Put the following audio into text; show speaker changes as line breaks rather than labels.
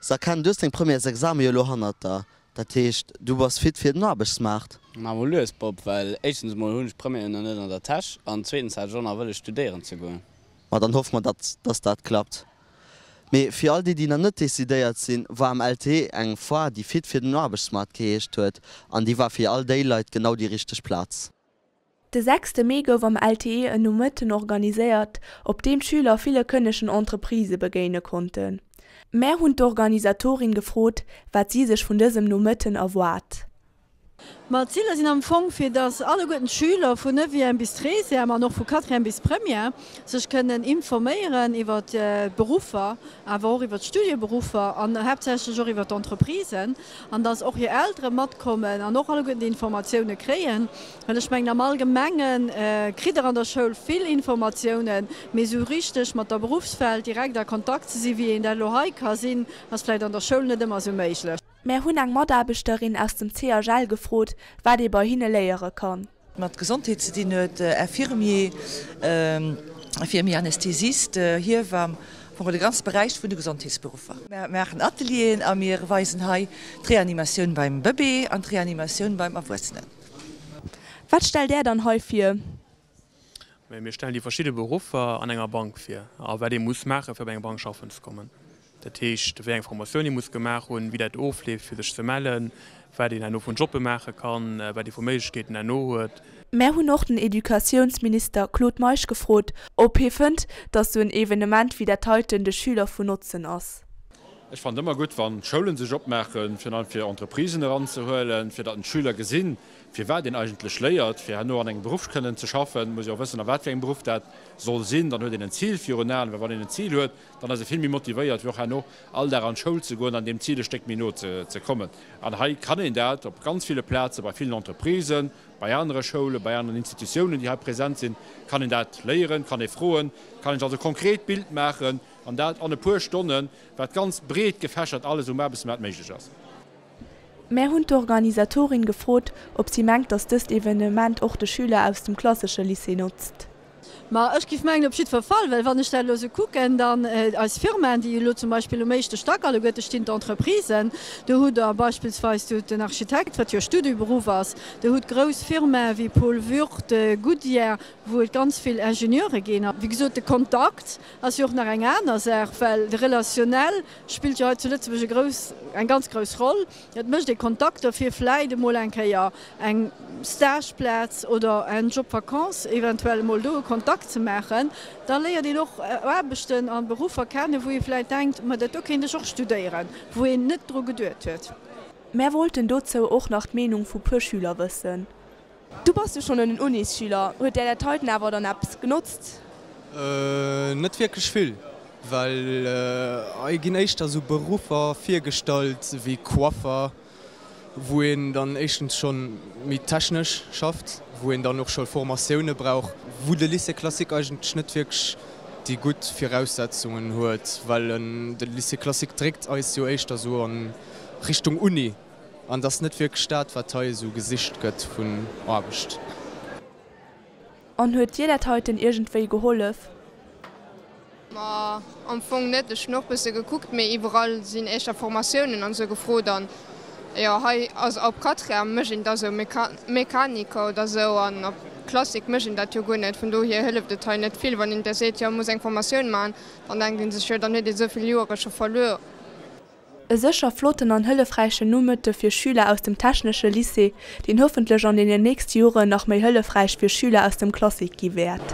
Sa Ken, du hues deng Premièresexame jo elo hannert der. Dat heescht, du bass fit fir den Aarbechtsmaart?
Maach mol lues, Bob, well éischtens emol hunn ech d'Première nach net an der Täsch an zweetens hat ech och nach wëlles studéieren ze goen.
Ma dann hoffe mer, datt dass dat klappt. Mee fir all déi, déi nach net decidéiert sinn, war am LTE eng Foire, déi Fit fir den Aarbechtsmaart geheescht huet an déi war fir all déi Leit genau déi richteg Plaz.
De sechste Mee gouf am LTE en Nomëtten organiséiert, op deem d'Schüler ville kënnegen Entreprisë begéine konnten. Mär hunn d'Organisatorin gefrot, wat si sech vun dësem Nomëtten erwaart.
Ma d'Ziler sinn am Fong, fir dass alleguerten d'Schüler vun Neuvième bis Treizième an och vu Quatrième bis Première sech kënnen informéieren iwwer d'Beruffer, awer och iwwer d'Studieberuffer an haaptsächlech och iwwer d'Entreprisen, an dass och hir Eltere matkommen an och alleguerten déi Informatioune kréien. Well ech mengen, am Allgemenge kritt Der an der Schoul vill Informatiounen, mee esou richteg mat der Beruffswelt direkt a Kontakt ze sinn, wéi een dat elo hei ka sinn, ass vläicht an der Schoul net ëmmer esou méiglech.
Mär hunn eng Mataarbechterin aus dem CHL gefrot, wat ee bei hinne léiere kann.
Mat Gesondheet ze dinn huet, Infirmier, Infirmier Anesthésiste, Hiewamm, am Fong de ganze Beräich vun de Gesondheetsberuffer. Mir maachen Atelieren a mir weisen hei d'Reanimatioun beim Bëbee an d'Reanimatioun beim Erwuessenen.
Wat stellt Där dann hei vir?
Mir stellen déi verschidde Beruffer an enger Bank vir a wat ee muss maachen, fir bei eng Bank schaffen ze kommen. Dat heescht, wéi eng Formatioun ee muss gemaach hunn, wéi dat ofleeft, fir sech ze mellen, wat een herno vun Jobbe maache kann, wat ee vu Méiglechkeeten herno huet.
Mär hunn och den Educatiounsminister Claude Meisch gefrot, ob hie fënnt, datt sou en Evenement wéi dat heiten de Schüler vun Notzen ass.
Ech fannen et ëmmer gutt, wann d'Schoulen sech opmaachen, virun allem fir Entreprisen eranzehuelen, fir datt d'Schüler gesinn, firwat een eigentlech léiert, fir herno an engem Beruff kënnen ze schaffen, muss ee och wëssen, a wat fir engem Beruff dat soll sinn. Dann huet een en Zil virun Aen, well wann een en Zil huet, dann ass ee vill méi motivéiert, fir och herno all Dag an d'Schoul ze goen an deem Zil e Stéck méi no ze kommen. An hei kann een dat op ganz ville Plazen, bei villen Entreprisen, bei anere Schoulen, bei aneren Institutiounen, déi hei present sinn, kann een dat léieren, kann ee froen, kann een sech also e konkret Bild maachen, an dat an e puer Stonnen, wat ganz breet gefächert alles um Aarbechtsmaart méiglech ass.
Mär hunn d'Organisatorin gefrot, ob si mengt, datt dëst Evenement och de Schüler aus dem klassesche Lycée notzt.
Ma ech géif mengen, op jiddwer Fall, well wann ech dat elo esou kucken, dann eis Firmaen, déi elo zum Beispill um éischte Stack alleguerte stinn, d'Entreprisen, do hutt Der beispillsweis do den Architekt, wat jo e Studieberuff ass, Der hutt grouss Firmae wéi Paul Würth, Goodyear, wou et ganz vill Ingenieure ginn. A wéi gesot, de Kontakt ass jo och nach eng aner Saach, well de Relationnel spillt jo hei zu Lëtzebuerg e grouss, eng ganz grouss Roll. Et mécht ee Kontakter fir vläit emol eng Kéier eng Stageplaz oder en Job vacances eventuell emol do e Kontakt ze maachen. Da léiert een och Aarbechten a Beruffer kennen, wou ee vläit denkt, ma dat do kéint ech och studéieren, wou een net dru geduet huet.
Mär wollten dozou och nach d'Meenung vu puer Schüler wëssen. Du bass jo schonn en Unisschüler, huet där dat heiten awer dann eppes genotzt?
Net wierklech vill, well hei ginn éischter esou Beruffer virgestallt wéi Coiffer, wou een dann éischtens scho méi technesch schafft, wou een dann och scho Formatioune brauch, wou de Lycée classique eigentlech net wierklech déi gutt Viraussetzungen huet, well de Lycée classique dréckt eis jo éischter esou a Richtung Uni. An et ass net wierklech dat, wat hei esou gesicht gëtt vun Aarbecht.
An huet dir dat heiten iergendwéi gehollef?
Ma am Fong net. Ech hunn och bësse gekuckt, mee iwwerall sinn éischter Formatiounen an esou gefrot. An jo, hei ass op Quatrième mécht een da sou Mechaniker oder sou an op Classique mécht een dat jo guer net. Vun dohier hëlleft et hei net vill. Wann een da seet, jo muss eng Formatioun maachen, dann denkt ee sech, jo dann huet ee sou vill Joere scho verluer.
E sécher flotten an hëllefräichen Nomëtte fir Schüler aus dem technesche Lycée, deen hoffentlech an deenen nächste Joren nach méi hëllefräich fir Schüler aus dem Classique gi wäert.